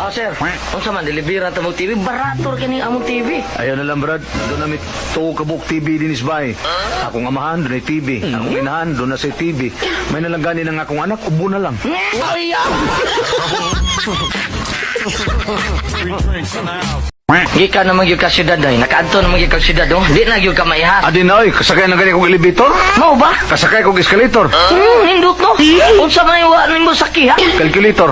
Ah, sir. Unsa man delivery ta mo TV? Barato ra kini among TV. Ayaw na lang, Brad. Doon na may tuo kabuk TV dinis bay. Akong amahan, doon ay TV. Akong inahan, doon na sa TV. May nalanggani ng akong anak, ubo na lang. Gikan naman gyud ka syudad ay. Nakaadto naman gyud ka syudad oh. Di na gyud ka maihas. Adi na, oy. Kasakay na gani kong elevator. Mao ba? Kasakay kong escalator. Hindot no. Unsa man wa nimo saki ha? Calculator.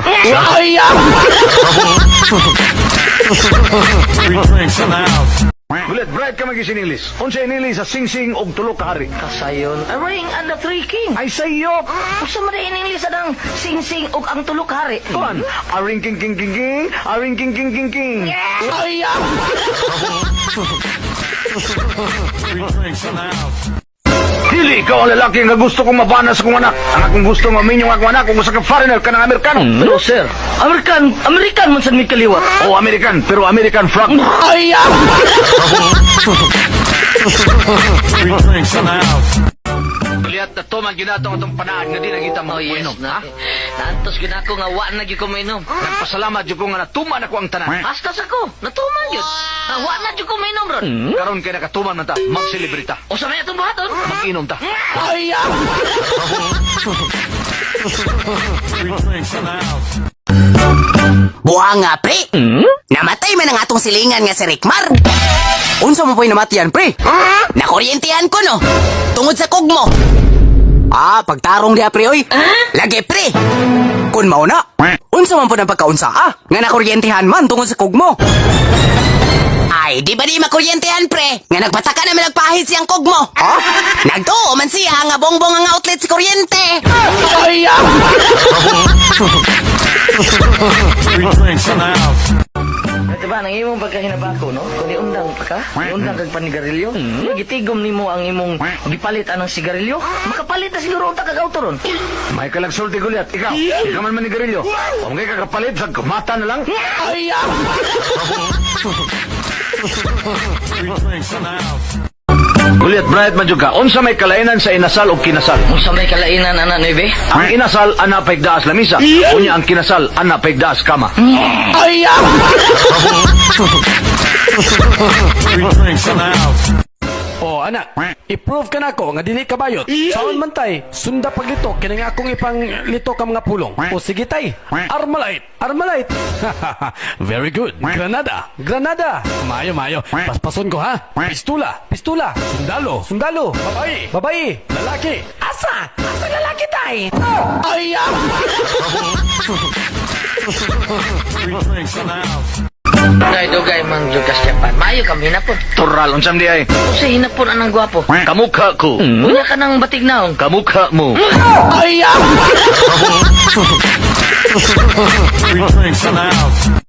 Gulit, bright ka mag in English. Unsa in English sa sing-sing og tulo ka hari. Kasayon. A ring and the three king. Ay sayop! Unsa man in English anang sing-sing ug ang tulo ka hari? Kuan, aring king king king king, aring king king king king. Dili ikaw ang lalaki nga gusto kong mabana sa kong anak. Ang akong gusto nga minyo ang akong anak kung usa ka foreigner ka ng Amerikano. Pero sir, American, American man sad mi kaliwat. Oh, American, pero American frog. Lihat na to man ginato ang atong panaad nga di na kita Oh yes, mo na. Naantos gyud ako nga wa na gyud ko mainom. Nagpasalamat jud ko nga natuman ako ang tanan. Hasta sa ko, natuman gyud. Ah, wa na gyud ko mainom ron. Karon kay nakatuman man ta, magselebrate ta. Usa may atong buhaton? Mag-inom ta. Buha nga, pre. Namatay man ang atong silingan nga si Rickmar. Unsa mo po'y namatayan, pre? Nakuryentihan ko, no? Tungod sa kugmo. Ah, pagtarong diha, pre, oy. Lagi, pre. Kun mao na. Unsa man po ng pagkaunsa, ah? Nga nakuryentihan man tungod sa kugmo. Ay, di ba di makuryentehan, pre? Nga nagpataka na nagpahid siyang kugmo. Ha? Nagtuo man siya nga bongbong ang outlet sa kuryente. Diba, nang imong pagkahinabako, no? Kung niundang pa ka, niundang kag panigarilyo, gitigom nimo ang imong gipalit anang sigarilyo, makapalit na siguro unta kag auto ron. May kalagsulti Goliath, ikaw. Ikaw man manigarilyo. Kung kay kakapalit sa mata na lang. Goliath, bright man jud ka. Unsa may kalainan sa inasal o kinasal? Unsa may kalainan ana nuebe? Ang inasal ana paigdaas lamisa. Unya ang kinasal ana paigdaas kama. Oh, anak, i-prove ka na ako nga dili ka bayot. Saon man tay, sunda paglito kini nga akong ipanglito ka mga pulong. O sige tay, Armalite, Armalite. Very good. Granada, Granada. Mayo, mayo. Paspason ko ha. Pistula, pistula. Sundalo, sundalo. Babae, babae. Lalaki. Asa? Asa lalaki tay? Ay, Dugay dugay man jud ka sa Japan. Maayo kam hinapon. Tural unsam di ay. Unsa hinapon anang gwapo? Kamukha ko. Unya ka nang batig naong. Kamukha mo.